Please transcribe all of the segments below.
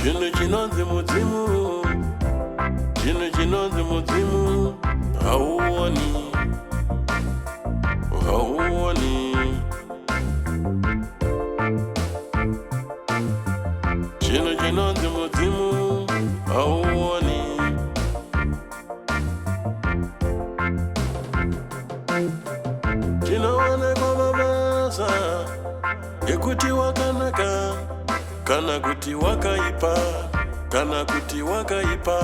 Chinhu chinonzi mudzimu, chinhu chinonzi mudzimu, hauoni, hauoni. Chinhu chinonzi mudzimu, hauoni. Chinoonekwa mabasa ekuti wakanaka kana kuti wakaipa, kana kuti wakaipa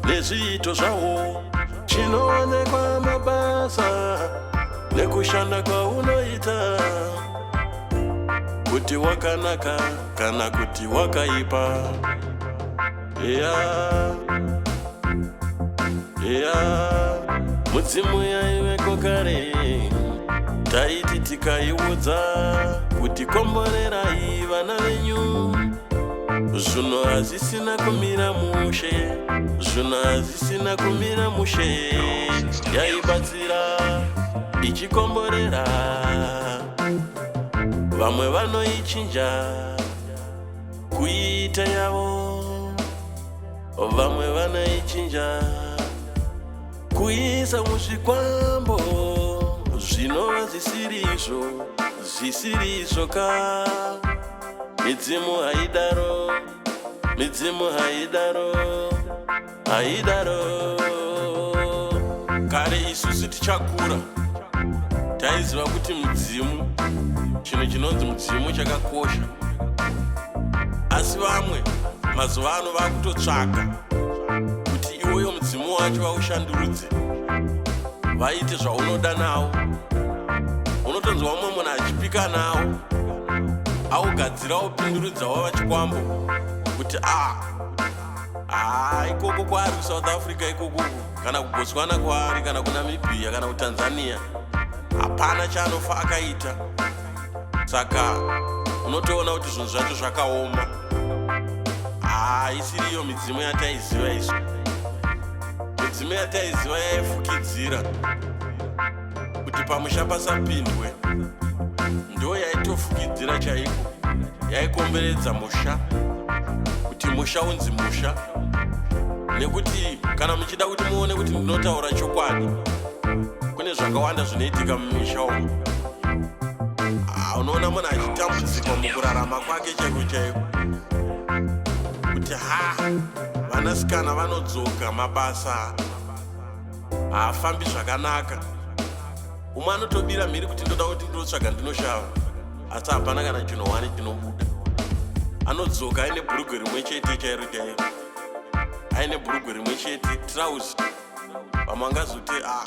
nezviito zvawo. Chinoonekwa mabasa nekushanda kwaunoita, kuti wakanaka kana kuti wakaipa. Ya ya, mudzimu yaiveko kare, taiti tikaiudza kuti komborerai vana venyu, zvinhu hazvisina kumira mushe, zvinhu hazvisina kumira mushe. Yaibatsira ichikomborera, vamwe vanoichinja kuiita yavo, vamwe vanoichinja kuisa muzvikwambo, zvinova zvisiri izvo, zvisiri izvo ka. Midzimu haidaro, midzimu haidaro, haidaro. Kare isusu tichakura taiziva kuti mudzimu, chinhu chinonzi mudzimu chakakosha, asi vamwe mazuva ano vakutotsvaka kuti iwoyo mudzimu wacho vaushandurudze, vaite zvaunoda nawo. Unotonzwa mumwe munhu achipika nawo, augadzira, aupindurudza, wava chikwambo, kuti a haa, ikoko kwaari kuSouth Africa ikoko, kana kuBotswana kwaari, kana kuNamibia, kana kuTanzania, hapana chaanofa akaita. Saka unotoona kuti zvinhu zvacho zvakaoma. Haisiriyo midzimu yataiziva isu. Midzimu yataiziva yaifukidzira kuti pamusha pasapindwe, ndo yaitofukidzira chaiko, yaikomberedza musha kuti musha unzi musha. Nekuti kana muchida kuti muone kuti ndinotaura chokwadi, kune zvakawanda zvinoitika mumisha umu. Ah, unoona munhu achitambudzikwa mukurarama kwake chaiko chaiko, kuti ha, vanasikana vanodzoka, mabasa haafambi zvakanaka. Umwe anotobira mhiri kuti ndoda kuti ndinotsvaga, ndinoshava, asi hapana kana chinowani chinobuda. Anodzoka aine bhurugwe rimwe chete chairo chairo, aine bhurugwe rimwe chete, trauzi. Vamwe angazoti a ah,